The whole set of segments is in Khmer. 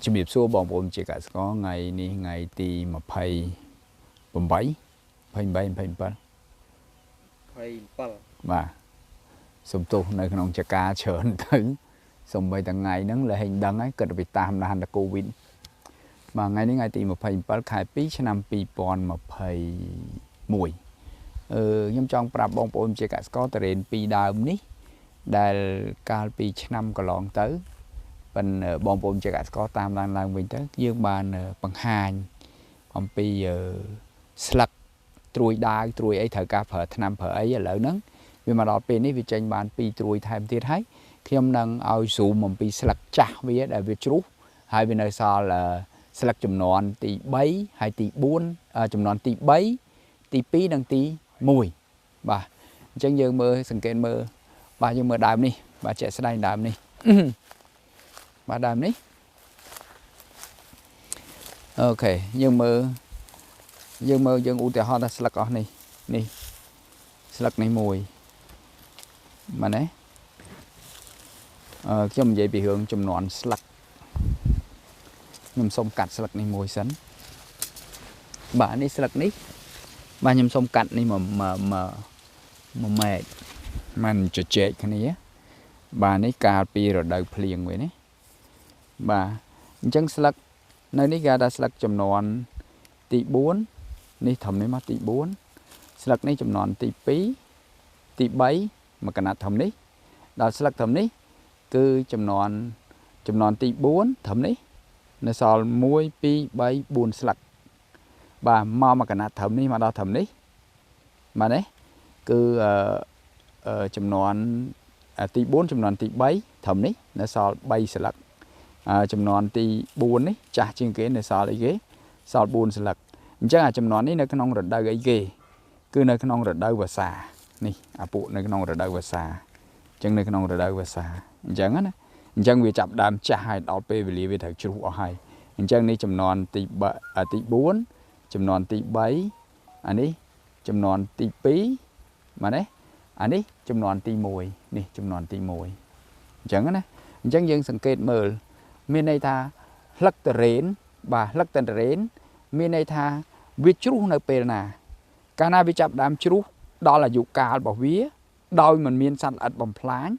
ជំរាបសួរបងប្អូនជាកសិករថ្ងៃនេះថ្ងៃទី28 28 27 27បាទសំទោសនៅក្នុងចការច្រើនទៅសំបីតែថ្ងៃហ្នឹងលហេងដឹងហើយគិតពីតាមដានតកូវីដបាទថ្ងៃនេះថ្ងៃទី27ខែ2ឆ្នាំ2021ខ្ញុំចង់ប្រាប់បងប្អូនជាកសិករតរេនពីរដើមនេះដែលកាលពីឆ្នាំកន្លងទៅប៉ុនបងប្អូនជាកសិករតាមដានឡើងវិញទៅយើងបានបង្ហាញអំពីស្លឹកត្រួយដាវត្រួយអីត្រូវការប្រើថ្នាំប្រើអីឥឡូវហ្នឹងវាមកដល់ពេលនេះវាចេញបាន2ត្រួយថែមទៀតហើយខ្ញុំនឹងឲ្យ zoom អំពីស្លឹកចាស់វាដែលវាជ្រុះហើយវានៅសល់ស្លឹកចំនួនទី3ហើយទី4ចំនួនទី3ទី2និងទី1បាទអញ្ចឹងយើងមើលសង្កេតមើលបាទយើងមើលដើមនេះបាទជាក់ស្ដែងដើមនេះបាទដើមនេះអូខេយើងមើលយើងឧទាហរណ៍ថាស្លឹកអស់នេះនេះស្លឹកនេះមួយបាទណាខ្ញុំនិយាយពីរឿងចំនួនស្លឹកខ្ញុំសូមកាត់ស្លឹកនេះមួយសិនបាទនេះស្លឹកនេះបាទខ្ញុំសូមកាត់នេះមួយម៉ែត្រมันជជែកគ្នាបាទនេះកាលពីរដូវភ្លៀងវិញណាបាទអញ្ចឹងស្លឹកនៅនេះគេថាស្លឹកចំនួនទី4នេះធំនេះមកទី4ស្លឹកនេះចំនួនទី2ទី3មកកណាត់ធំនេះដល់ស្លឹកធំនេះគឺចំនួនទី4ធំនេះនៅសល់1 2 3 4ស្លឹកបាទមកកណាត់ធំនេះមកដល់ធំនេះបាទនេះគឺចំនួនទី4ចំនួនទី3ធំនេះនៅសល់3ស្លឹកចំនួនទី4នេះចាស់ជាងគេនៅសល់អីគេសល់4ស្លឹកអញ្ចឹងអាចំនួននេះនៅក្នុងរដូវអីគេគឺនៅក្នុងរដូវវស្សានេះអាពួកនៅក្នុងរដូវវស្សាអញ្ចឹងនៅក្នុងរដូវវស្សាអញ្ចឹងណាអញ្ចឹងវាចាប់ដើមចាស់ហើយដល់ពេលវេលាវាត្រូវជ្រុះអស់ហើយអញ្ចឹងនេះចំនួនទី4ចំនួនទី3អានេះចំនួនទី2បាទណាអានេះចំនួនទី1នេះចំនួនទី1អញ្ចឹងណាអញ្ចឹងយើងសង្កេតមើលមានន័យថាស្លឹកតរេនបាទស្លឹកតរេនមានន័យថាវាជ្រុះនៅពេលណាកាលណាវាចាប់ដើមជ្រុះដល់អាយុកាលរបស់វាដោយមិនមានសត្វល្អិតបំផ្លាញ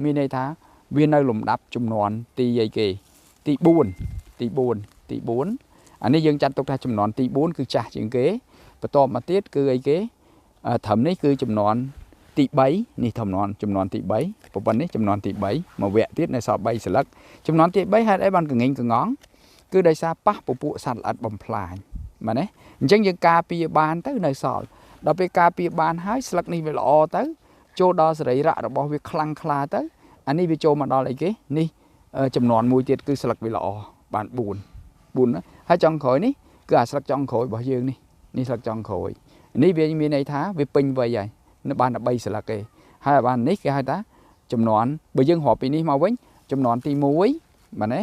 មានន័យថាវានៅលំដាប់ចំនួនទីអីគេទី4ទី4ទី4អានេះយើងចាត់ទុកថាចំនួនទី4គឺចាស់ជាងគេបន្ទាប់មកទៀតគឺអីគេត្រឹមនេះគឺចំនួនទី3នេះចំនួនទី3ប៉ុណ្ណេះចំនួនទី3មកវគ្គទៀតនៅសល់3ស្លឹកចំនួនទី3ហេតុអីបានកងិញកងងគឺដោយសារប៉ះពពួកសត្វល្អិតបំផ្លាញបាទណាអញ្ចឹងយើងការពារបានទៅនៅសល់ដល់ពេលការពារបានហើយស្លឹកនេះវាល្អទៅចូលដល់សរីរៈរបស់វាខ្លាំងក្លាទៅអានេះវាចូលមកដល់អីគេនេះចំនួនមួយទៀតគឺស្លឹកវាល្អបាន4 4ហើយចុងក្រោយនេះគឺអាស្លឹកចុងក្រោយរបស់យើងនេះនេះស្លឹកចុងក្រោយនេះវាមានន័យថាវាពេញវ័យហើយនៅបានតែ3ស្លឹកទេហើយបាននេះគេហៅថាចំនួនបើយើងរាប់ពីនេះមកវិញចំនួនទី1បាទណា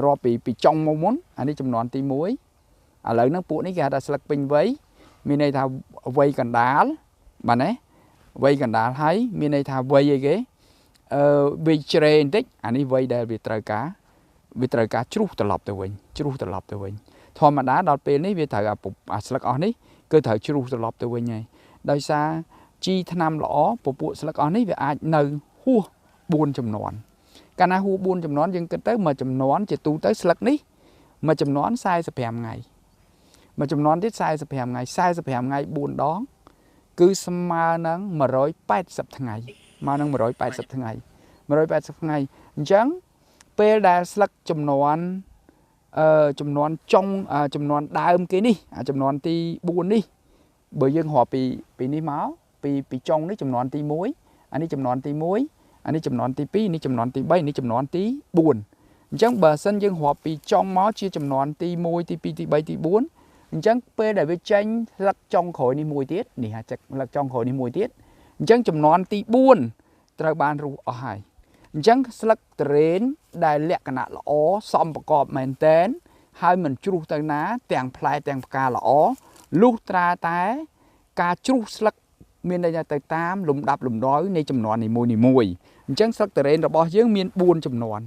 រាប់ពីចុងមកមុនអានេះចំនួនទី1ឥឡូវហ្នឹងពួកនេះគេហៅថាស្លឹកពេញវ័យមានន័យថាវ័យកណ្ដាលបាទណាវ័យកណ្ដាលហើយមានន័យថាវ័យអីគេវាជ្រេបន្តិចអានេះវ័យដែលវាត្រូវការជ្រុះត្រឡប់ទៅវិញជ្រុះត្រឡប់ទៅវិញធម្មតាដល់ពេលនេះវាត្រូវអាស្លឹកអស់នេះគឺត្រូវជ្រុះត្រឡប់ទៅវិញហើយដោយសារជីថ្នាំល្អពពួកស្លឹកអស់នេះវាអាចនៅហួស4ចំនួនកាលណាហួស4ចំនួនយើងគិតទៅមួយចំនួនជាទូទៅស្លឹកនេះមួយចំនួន45ថ្ងៃមួយចំនួនទៀត45ថ្ងៃ45ថ្ងៃ4ដងគឺស្មើនឹង180ថ្ងៃមកនឹង180ថ្ងៃ180ថ្ងៃអញ្ចឹងពេលដែលស្លឹកចំនួនចំនួនចុងចំនួនដើមគេនេះចំនួនទី4នេះបើយើងរាប់ពីនេះមកពីចុងនេះចំនួនទី1អានេះចំនួនទី1អានេះចំនួនទី2នេះចំនួនទី3នេះចំនួនទី4អញ្ចឹងបើសិនយើងរាប់ពីចុងមកជាចំនួនទី1ទី2ទី3ទី4អញ្ចឹងពេលដែលវាចេញស្លឹកចុងក្រោយនេះមួយទៀតនេះហាចឹកស្លឹកចុងក្រោយនេះមួយទៀតអញ្ចឹងចំនួនទី4ត្រូវបានរុះអស់ហើយអញ្ចឹងស្លឹកតរេនដែលលក្ខណៈល្អសមប្រកបមែនតែនហើយមិនជ្រុះទៅណាទាំងផ្លែទាំងផ្កាល្អលុះត្រាតែការជ្រុះស្លឹកមានន័យថាទៅតាមលំដាប់លំដោយនៃចំនួននីមួយៗអញ្ចឹងស្លឹកតរេនរបស់យើងមាន4ចំនួន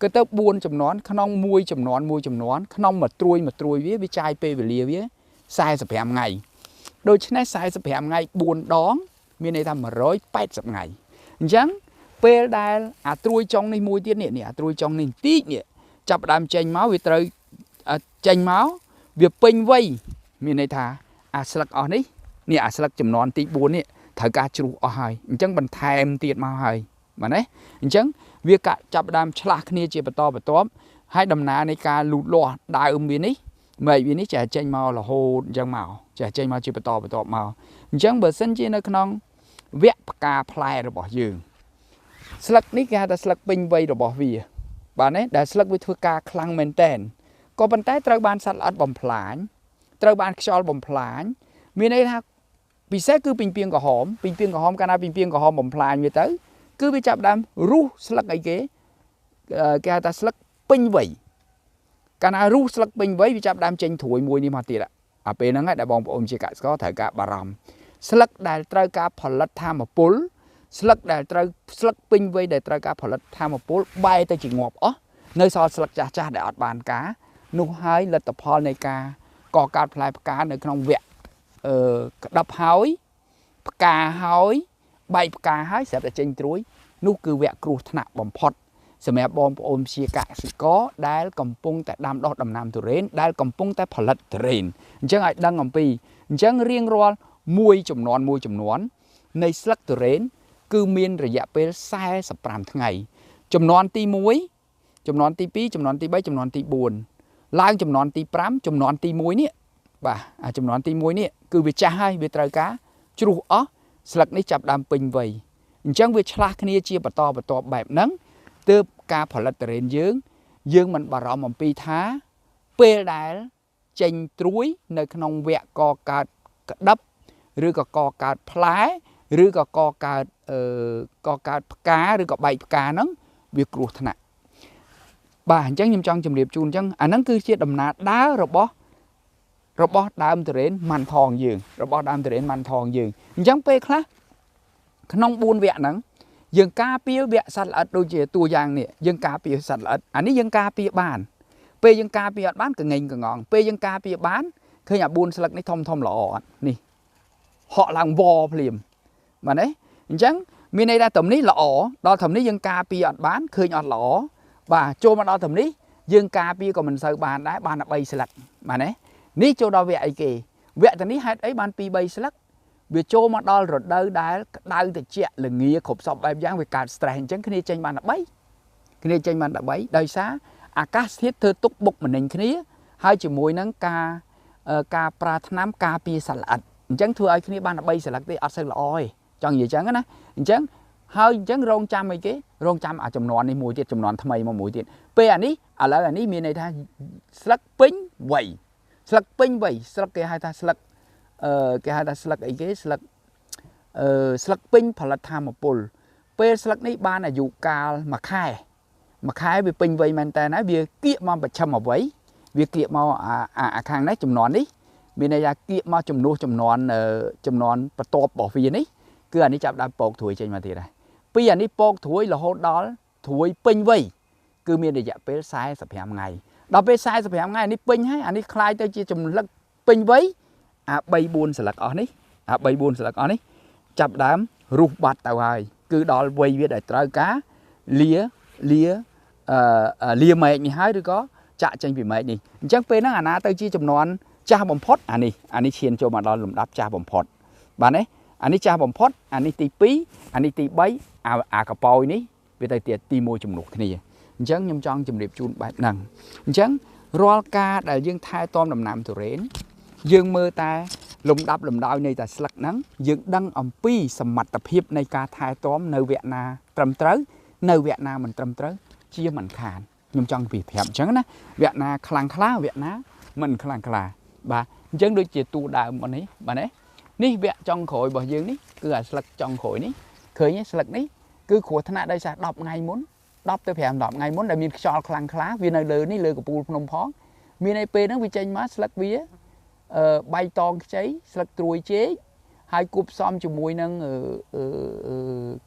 គឺទៅ4ចំនួនក្នុងមួយចំនួនមួយចំនួនក្នុងមួយត្រួយមួយត្រួយវាចាយពេលវេលាវា45ថ្ងៃដូច្នេះ45ថ្ងៃ4ដងមានន័យថា180ថ្ងៃអញ្ចឹងពេលដែលអាត្រួយចុងនេះមួយទៀតនេះអាត្រួយចុងនេះបន្តិចនេះចាប់ដើមចេញមកវាត្រូវចេញមកវាពេញវ័យមានន័យថាអាស្លឹកអស់នេះនេះអាស្លឹកចំនួនទី4នេះត្រូវការជ្រុះអស់ហើយអញ្ចឹងបន្ថែមទៀតមកហើយបាទណាអញ្ចឹងវាកាក់ចាប់ដើមឆ្លាស់គ្នាជាបន្តបន្ទាប់ហើយដំណើរនៃការលូតលាស់ដើមវានេះមែកវានេះចេះចេញមករហូតអញ្ចឹងមកចេះចេញមកជាបន្តបន្ទាប់មកអញ្ចឹងបើសិនជានៅក្នុងវគ្គផ្កាផ្លែរបស់យើងស្លឹកនេះគេហៅថាស្លឹកពេញវ័យរបស់វាបាទណាដែលស្លឹកវាធ្វើការខ្លាំងមែនតែនក៏ប៉ុន្តែត្រូវបានសត្វល្អិតបំផ្លាញត្រូវបានខ្យល់បំផ្លាញមានន័យថាពិសេសគឺពីងពាងក្រហមពីងពាងក្រហមកាលណាពីងពាងក្រហមបំផ្លាញវាទៅគឺវាចាប់ដើមរុះស្លឹកអីគេគេហៅថាស្លឹកពេញវ័យកាលណារុះស្លឹកពេញវ័យវាចាប់ដើមចេញត្រួយមួយនេះមកទៀតអាពេលហ្នឹងដែលបងប្អូនជាកសិករត្រូវការបារម្ភស្លឹកដែលត្រូវការផលិតធម៌ពលស្លឹកដែលត្រូវស្លឹកពេញវ័យដែលត្រូវការផលិតធម៌ពលបែរទៅជាងាប់អស់នៅសល់ស្លឹកចាស់ចាស់ដែលអត់បានការនោះហើយលទ្ធផលនៃការកកើតផ្លែផ្កានៅក្នុងវគ្គក្តាប់ហើយផ្កាហើយបែកផ្កាហើយស្រាប់តែចេញត្រួយនោះគឺវគ្គគ្រោះថ្នាក់បំផុតសម្រាប់បងប្អូនជាកសិករដែលកំពុងតែដាំដុះដំណាំទុរេនដែលកំពុងតែផលិតទុរេនអញ្ចឹងឲ្យដឹងអំពីអញ្ចឹងរៀងរាល់មួយចំនួនមួយចំនួននៃស្លឹកទុរេនគឺមានរយៈពេល45ថ្ងៃចំនួនទី1ចំនួនទី2ចំនួនទី3ចំនួនទី4ឡើងចំនួនទី5ចំនួនទី1នេះបាទអាចំនួនទី1នេះគឺវាចាស់ហើយវាត្រូវការជ្រុះអស់ស្លឹកនេះចាប់ដើមពេញវ័យអញ្ចឹងវាឆ្លាស់គ្នាជាបន្តបន្ទាប់បែបហ្នឹងទើបការផលិតទុរេនយើងមិនបារម្ភអំពីថាពេលដែលចេញត្រួយនៅក្នុងវគ្គកកើតក្តាប់ឬក៏កកើតផ្លែឬក៏កកើតកកើតផ្កាឬក៏បែកផ្កាហ្នឹងវាគ្រោះថ្នាក់បាទអញ្ចឹងខ្ញុំចង់ជម្រាបជូនអញ្ចឹងអាហ្នឹងគឺជាដំណើរដើររបស់ដើមទុរេនម៉ាន់ថងយើងរបស់ដើមទុរេនម៉ាន់ថងយើងអញ្ចឹងពេលខ្លះក្នុង4វគ្គហ្នឹងយើងការពារវគ្គសត្វល្អិតដូចជាតួយ៉ាងនេះយើងការពារសត្វល្អិតអានេះយើងការពារបានពេលយើងការពារអត់បានកងេងកងងពេលយើងការពារបានឃើញអា4ស្លឹកនេះធំធំល្អអត់នេះហក់ឡើងវភ្លាមបាទណាអញ្ចឹងមានន័យថាត្រឹមនេះល្អដល់ត្រឹមនេះយើងការពារអត់បានឃើញអត់ល្អបាទចូលមកដល់ត្រឹមនេះយើងការពារក៏មិនសូវបានដែរបានតែ3ស្លឹកបាទណានេះចូលដល់វគ្គអីគេវគ្គទៅនេះហេតុអីបាន2 3ស្លឹកវាចូលមកដល់រដូវដែលក្តៅត្រជាក់ល្ងាគ្រប់សពបែបយ៉ាងវាកើត stress អញ្ចឹងគ្នាចេញបាន13គ្នាចេញបាន13ដោយសារអាកាសធាតុធ្វើទុកបុកម្នេញគ្នាហើយជាមួយនឹងការប្រើថ្នាំការពារសត្វល្អិតអញ្ចឹងធ្វើឲ្យគ្នាបាន13ស្លឹកទេអត់សូវល្អទេចង់និយាយអញ្ចឹងណាអញ្ចឹងហើយអញ្ចឹងរងចាំអីគេរងចាំអាចំនួននេះមួយទៀតចំនួនថ្មីមកមួយទៀតពេលអានេះឥឡូវអានេះមានន័យថាស្លឹកពេញវ័យស្លឹកពេញវ័យស្លឹកគេហៅថាស្លឹកគេហៅថាស្លឹកអីគេស្លឹកស្លឹកពេញផលិតធម៌ពលពេលស្លឹកនេះបានអាយុកាលមួយខែមួយខែវាពេញវ័យមែនតើហើយវាគៀកមកប្រឈមអ្វីវាគៀកមកអាខាងនេះចំនួននេះមានន័យថាគៀកមកចំនួនចំនួនចំនួនបន្ទាប់របស់វានេះគឺអានេះចាប់ដើមពកត្រួយចេញមកទៀតហើយពីអានេះពកត្រួយរហូតដល់ត្រួយពេញវ័យគឺមានរយៈពេល45ថ្ងៃដល់ពេល45ថ្ងៃនេះពេញហើយអានេះคล้ายទៅជាចម្លឹកពេញវ័យអា3 4ស្លឹកអស់នេះអា3 4ស្លឹកអស់នេះចាប់ដើមរុះបាត់ទៅហើយគឺដល់វ័យវាដែលត្រូវការលាលាលាមែកនេះហើយឬក៏ចាក់ចេញពីមែកនេះអញ្ចឹងពេលហ្នឹងអាណាទៅជាចំនួនចាស់បំផុតអានេះឈានចូលមកដល់លំដាប់ចាស់បំផុតបាទណាអានេះចាស់បំផុតអានេះទី2អានេះទី3អាកប៉ោយនេះវាទៅទៀតទី1ចំនួនគ្នាអញ្ចឹងខ្ញុំចង់ជម្រាបជូនបែបហ្នឹងអញ្ចឹងរាល់ការដែលយើងថែទាំដំណាំទុរេនយើងមើលតែលំដាប់លំដោយនៃតែស្លឹកហ្នឹងយើងដឹងអំពីសមត្ថភាពនៃការថែទាំនៅវគ្គណាត្រឹមត្រូវនៅវគ្គណាមិនត្រឹមត្រូវជាមិនខានខ្ញុំចង់ពីប្រាប់អញ្ចឹងណាវគ្គណាខ្លាំងក្លាវគ្គណាមិនខ្លាំងក្លាបាទអញ្ចឹងដូចជាទូដើមមកនេះបាទណានេះវគ្គចុងក្រោយរបស់យើងនេះគឺអាស្លឹកចុងក្រោយនេះឃើញទេស្លឹកនេះគឺគ្រោះថ្នាក់ដោយសារ10ថ្ងៃមុន10ទៅ5 10ថ្ងៃមុនដែលមានខ្យល់ខ្លាំងក្លាវានៅលើនេះលើកពូលភ្នំផងមានឯពេលហ្នឹងវាចេញមកស្លឹកវាបៃតងខ្ចីស្លឹកត្រួយចេកហើយគប់ផ្សំជាមួយនឹង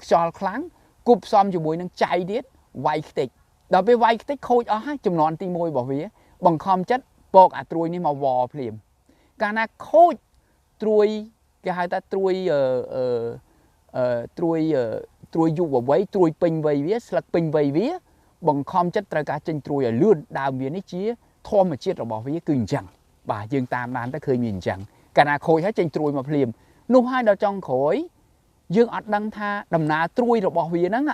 ខ្យល់ខ្លាំងគប់ផ្សំជាមួយនឹងចៃទៀតវាយខ្ទេច ដល់ពេលវាយខ្ទេចខូចអស់ហើយចំនួនទី1របស់វាបង្ខំចិត្តពកអាត្រួយនេះមកវភ្លាមកាលណាខូចត្រួយគេហៅថាត្រួយត្រួយយុវវ័យត្រួយពេញវ័យវាស្លឹកពេញវ័យវាបង្ខំចិត្តត្រូវការចេញត្រួយឲ្យលឿនដើមវានេះជាធម្មជាតិរបស់វាគឺអញ្ចឹងបាទយើងតាមដានទៅឃើញវាអញ្ចឹងកាលណាខូចហើយចេញត្រួយមកភ្លាមនោះហើយដល់ចុងក្រោយយើងអត់ដឹងថាដំណើរត្រួយរបស់វាហ្នឹង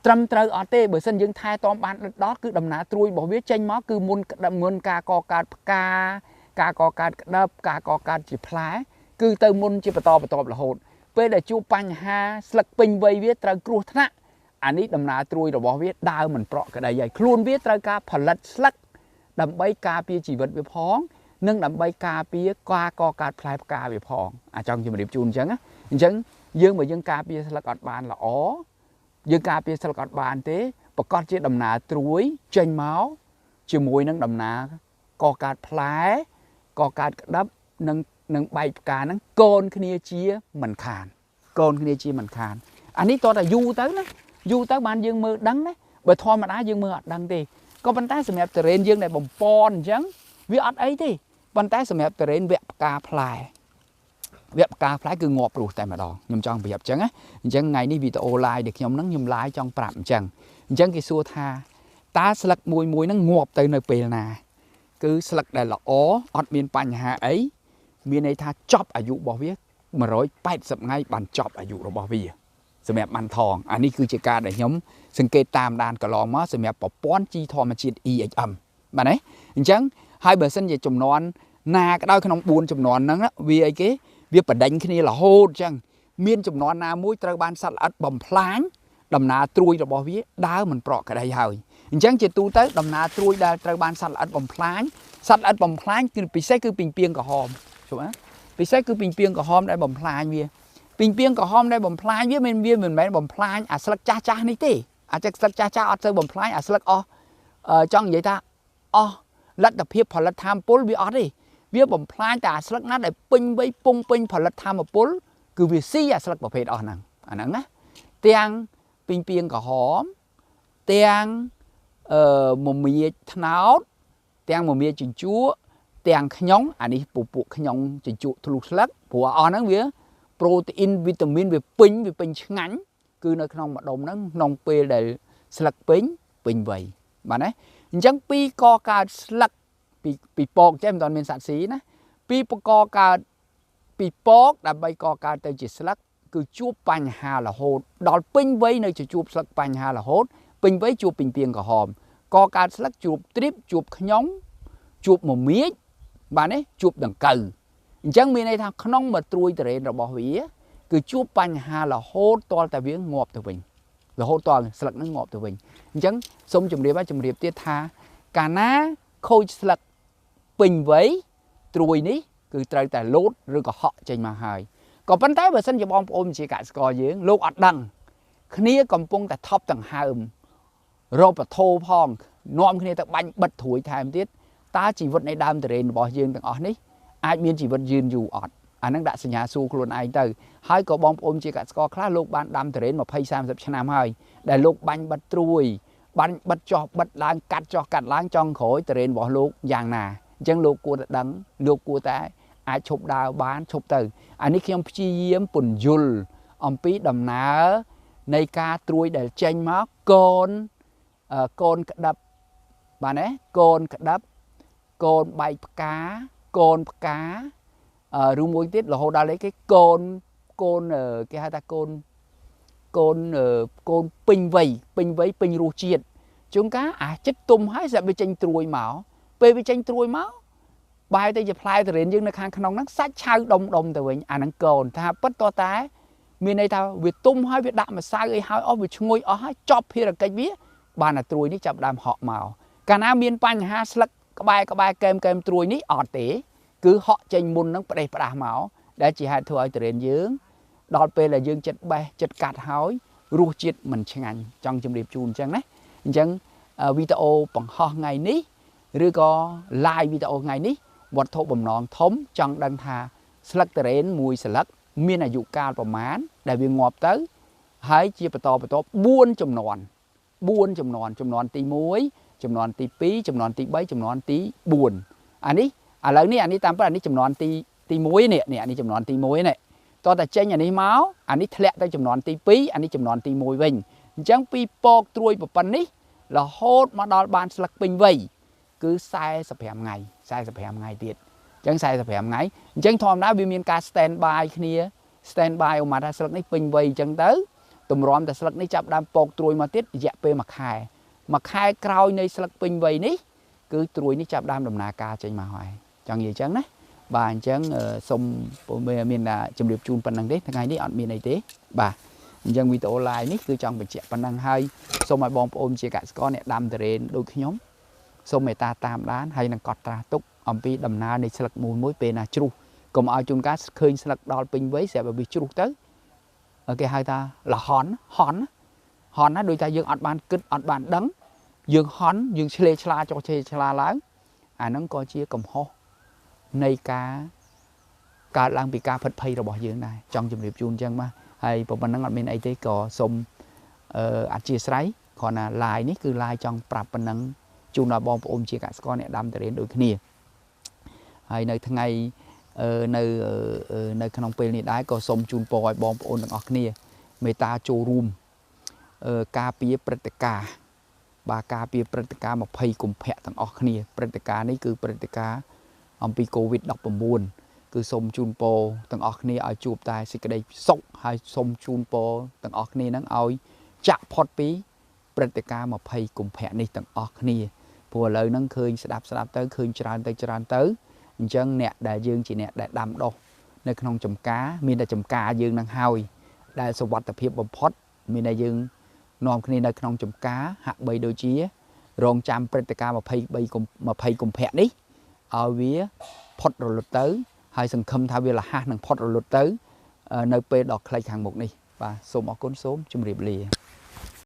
ត្រឹមត្រូវអត់ទេបើសិនយើងថែទាំបានដិតដល់គឺដំណើរត្រួយរបស់វាចេញមកគឺមុនការកកើតផ្កាការកកើតក្តឹបការកកើតជាផ្លែគឺទៅមុនជាបន្តបន្ទាប់រហូតពេលដែលជួបបញ្ហាស្លឹកពេញវ័យវាត្រូវគ្រោះថ្នាក់អានេះដំណើរត្រួយរបស់វាដើរមិនប្រក់ក្តីហើយខ្លួនវាត្រូវការផលិតស្លឹកដើម្បីការពារជីវិតវាផងនិងដើម្បីការពារការកកើតផ្លែផ្កាវាផងអាចង់ជម្រាបជូនអញ្ចឹងណាអញ្ចឹងយើងបើយើងការពារស្លឹកអត់បានល្អយើងការពារស្លឹកអត់បានទេប្រកាសជាដំណើរត្រួយចេញមកជាមួយនឹងដំណើរកកើតផ្លែកកើតក្តឹបនិងបែកផ្កាហ្នឹងកូនគ្នាជាមិនខានកូនគ្នាជាមិនខានអានេះតោះតែយូរទៅណាយូរទៅបានយើងមើលដឹងណាបើធម្មតាយើងមើលអត់ដឹងទេក៏ប៉ុន្តែសម្រាប់តរេនយើងដែលបំពន់អញ្ចឹងវាអត់អីទេប៉ុន្តែសម្រាប់តរេនវគ្គផ្កាផ្លែវគ្គផ្កាផ្លែគឺងាប់រស់តែម្ដងខ្ញុំចង់ប្រាប់អញ្ចឹងណាអញ្ចឹងថ្ងៃនេះវីដេអូ live ដែលខ្ញុំហ្នឹងខ្ញុំ live ចង់ប្រាប់អញ្ចឹងអញ្ចឹងគេសួរថាតើស្លឹកមួយមួយហ្នឹងងាប់ទៅនៅពេលណាគឺស្លឹកដែលល្អអត់មានបញ្ហាអីមានន័យថាចប់អាយុរបស់វា180ថ្ងៃបានចប់អាយុរបស់វាសម្រាប់បានថងអានេះគឺជាការដែលខ្ញុំសង្កេតតាមដានកន្លងមកសម្រាប់ប្រព័ន្ធជីធម្មជាតិ EHM បាទណាអញ្ចឹងហើយបើសិនជាចំនួនណាក៏ដោយក្នុង4ចំនួនហ្នឹងវាអីគេវាបដិញគ្នារហូតអញ្ចឹងមានចំនួនណាមួយត្រូវបានសត្វល្អិតបំផ្លាញដំណើរត្រួយរបស់វាដើរមិនប្រក់ក្តីហើយអញ្ចឹងជាទូទៅដំណើរត្រួយដែលត្រូវបានសត្វល្អិតបំផ្លាញសត្វល្អិតបំផ្លាញគឺពិសេសគឺពីងពាងក្រហមជុំណាពិសេសគឺពីងពាងក្រហមដែលបំផ្លាញវាពីងពាងក្រហមដែលបំផ្លាញវាមិនវាមិនមែនបំផ្លាញអាស្លឹកចាស់ចាស់នេះទេអាចស្លឹកចាស់ចាស់អត់ទៅបំផ្លាញអាស្លឹកអស់ចង់និយាយថាអស់លទ្ធភាពផលិតធម្មពលវាអត់ទេវាបំផ្លាញតែអាស្លឹកណាដែលពេញវ័យពងពេញផលិតធម្មពលគឺវាស៊ីអាស្លឹកប្រភេទអស់ហ្នឹងអាហ្នឹងណាទាំងពីងពាងក្រហមទាំងមមាចត្នោតទាំងមមាចជញ្ជក់ទាំងខ្ញុងអានេះពួកខ្ញុងជញ្ជក់ធ្លុះស្លឹកព្រោះអស់ហ្នឹងវាប្រូតេអ៊ីនវីតាមីនវាពេញឆ្ងាញ់គឺនៅក្នុងម្ដុំហ្នឹងក្នុងពេលដែលស្លឹកពេញពេញវ័យបាទណាអញ្ចឹងពីកកើតស្លឹកពីពកចេះមិនទាន់មានសត្វស៊ីណាពីបកកើតពីពកដើម្បីកកើតទៅជាស្លឹកគឺជួបបញ្ហារហូតដល់ពេញវ័យនៅជាជួបស្លឹកបញ្ហារហូតពេញវ័យជួបពីងពាងក្រហមកកើតស្លឹកជួបទ្រីបជួបខ្ញុងជួបមមាចបាទនេះជួបដង្កូវអញ្ចឹងមានន័យថាក្នុងមួយត្រួយតរេនរបស់វាគឺជួបបញ្ហារហូតទាល់តែវាងាប់ទៅវិញរហូតទាល់ស្លឹកហ្នឹងងាប់ទៅវិញអញ្ចឹងសូមជម្រាបហើយជម្រាបទៀតថាកាលណាខូចស្លឹកពេញវ័យត្រួយនេះគឺត្រូវតែលោតឬក៏ហក់ចេញមកហើយក៏ប៉ុន្តែបើសិនជាបងប្អូនជាកសិករយើងលោកអត់ដឹងគ្នាកំពុងតែថប់ដង្ហើមរកបធោផងនាំគ្នាទៅបាញ់បិទត្រួយថែមទៀតតើជីវិតនៃដើមតរេនរបស់យើងទាំងអស់នេះអាចមានជីវិតយឺនយូរអត់អានឹងដាក់សញ្ញាសួរខ្លួនឯងទៅហើយក៏បងប្អូនជាកសិករខ្លះលោកបានដាំតរេន20 30ឆ្នាំហើយដែលលោកបាញ់បិទត្រួយបាញ់បិទចោះបិទឡើងកាត់ចោះកាត់ឡើងចង់ក្រោយតរេនរបស់លោកយ៉ាងណាអញ្ចឹងលោកគួរតែដឹងលោកគួរតែអាចឈប់ដើរបានឈប់ទៅអានេះខ្ញុំព្យាយាមពន្យល់អំពីដំណើរនៃការត្រួយដែលចេញមកកូនក្តឹបបាទណាកូនក្តឹបកូនបែកផ្កាកូនផ្កាឬមួយទៀតរហូតដល់អីគេកូនគេហៅថាកូនពេញវ័យពេញវ័យពេញរសជាតិជួនកាលអាចិត្តទុំហើយស្រាប់វាចេញត្រួយមកពេលវាចេញត្រួយមកបែរទៅជាផ្លែទុរេនយើងនៅខាងក្នុងហ្នឹងសាច់ឆៅដុំដុំទៅវិញអាហ្នឹងកូនថាពិតតតែមានន័យថាវាទុំហើយវាដាក់ម្សៅអីហើយអស់វាឈ្ងុយអស់ហើយចប់ភារកិច្ចវាបានតែត្រួយនេះចាប់ដើមហក់មកកាលណាមានបញ្ហាស្លឹកក្បែរកែមត្រួយនេះអត់ទេគឺហក់ចេញមុននឹងផ្ដេសផ្ដាស់មកដែលជាហេតុធ្វើឲ្យទុរេនយើងដល់ពេលដែលយើងចិត្តបេះចិត្តកាត់ហើយរសជាតិមិនឆ្ងាញ់ចង់ជម្រាបជូនអញ្ចឹងណាអញ្ចឹងវីដេអូបង្ហោះថ្ងៃនេះឬក៏ live វីដេអូថ្ងៃនេះវត្ថុបំណងធំចង់ដឹងថាស្លឹកទុរេនមួយស្លឹកមានអាយុកាលប្រមាណដែលវាងាប់ទៅហើយជាបន្តបន្ទាប់4ចំនួន 4ចំនួនចំនួនទី1ចំនួនទី2ចំនួនទី3ចំនួនទី4អានេះឥឡូវនេះអានេះតាមពិតអានេះចំនួនទី1នេះនេះអានេះចំនួនទី1នេះតោះតែចេញអានេះមកអានេះធ្លាក់ទៅចំនួនទី2អានេះចំនួនទី1វិញអញ្ចឹងពីពកត្រួយប៉ុណ្ណេះរហូតមកដល់បានស្លឹកពេញវ័យគឺ45ថ្ងៃ45ថ្ងៃទៀតអញ្ចឹង45ថ្ងៃអញ្ចឹងធម្មតាវាមានការ stand by គ្នា stand by ឧមាថាស្លឹកនេះពេញវ័យអញ្ចឹងទៅទម្រាំតែស្លឹកនេះចាប់ដើមពកត្រួយមកទៀតរយៈពេល1ខែមួយខែក្រោយនៃស្លឹកពេញវ័យនេះគឺត្រួយនេះចាប់ដើមដំណើរការចេញមកហើយចង់និយាយអញ្ចឹងណាបាទអញ្ចឹងសូមមានជម្រាបជូនប៉ុណ្្នឹងទេថ្ងៃនេះអត់មានអីទេបាទអញ្ចឹងវីដេអូ live នេះគឺចង់បញ្ជាក់ប៉ុណ្្នឹងហើយសូមឲ្យបងប្អូនជាកសិករអ្នកដាំទុរេនដូចខ្ញុំសូមមេត្តាតាមដានហើយនឹងកត់ត្រាទុកអំពីដំណើរនៃស្លឹកមួយមួយពេលណាជ្រុះកុំឲ្យជួនកាលឃើញស្លឹកដល់ពេញវ័យស្រាប់តែវាជ្រុះទៅគេហៅថាលហន់ហន់ហន់ណាដូចថាយើងអត់បានគិតអត់បានដឹងយើងហន់យើងឆ្លេឆ្លាចុះឆ្លេឆ្លាឡើងអាហ្នឹងក៏ជាកំហុសនៃការកើតឡើងពីការផិតភ័យរបស់យើងដែរចង់ជម្រាបជូនអញ្ចឹងបាទហើយប៉ុណ្ណឹងអត់មានអីទេក៏សូមអធិស្ឋានគ្រាន់តែ live នេះគឺ live ចង់ប្រាប់ប៉ុណ្ណឹងជូនដល់បងប្អូនជាកសិករអ្នកដាំទុរេនដូចគ្នាហើយនៅថ្ងៃនៅក្នុងពេលនេះដែរក៏សូមជូនពរឲ្យបងប្អូនទាំងអស់គ្នាមេត្តាចូលរួមការពារព្រឹត្តិការណ៍បាទការពារព្រឹត្តិការណ៍20កុម្ភៈទាំងអស់គ្នាព្រឹត្តិការណ៍នេះគឺព្រឹត្តិការណ៍អំពី COVID-19 គឺសូមជូនពរទាំងអស់គ្នាឲ្យជួបតែសេចក្តីសុខហើយសូមជូនពរទាំងអស់គ្នានឹងឲ្យចាក់ផុតពីព្រឹត្តិការណ៍20កុម្ភៈនេះទាំងអស់គ្នាព្រោះឥឡូវហ្នឹងឃើញស្ដាប់ទៅឃើញច្រើនទៅច្រើនទៅអញ្ចឹងអ្នកដែលយើងជាអ្នកដែលដាំដុះនៅក្នុងចំការមានតែចំការយើងនឹងហើយដែលសុវត្ថិភាពបំផុតមានតែយើងនាំគ្នានៅក្នុងចំការហាក់បីដូចជារងចាំព្រឹត្តិការណ៍20កុម្ភៈនេះឲ្យវាផុតរលត់ទៅហើយសង្ឃឹមថាវាលះនឹងផុតរលត់ទៅនៅពេលដ៏ខ្លីខាងមុខនេះបាទសូមអរគុណសូមជម្រាបលា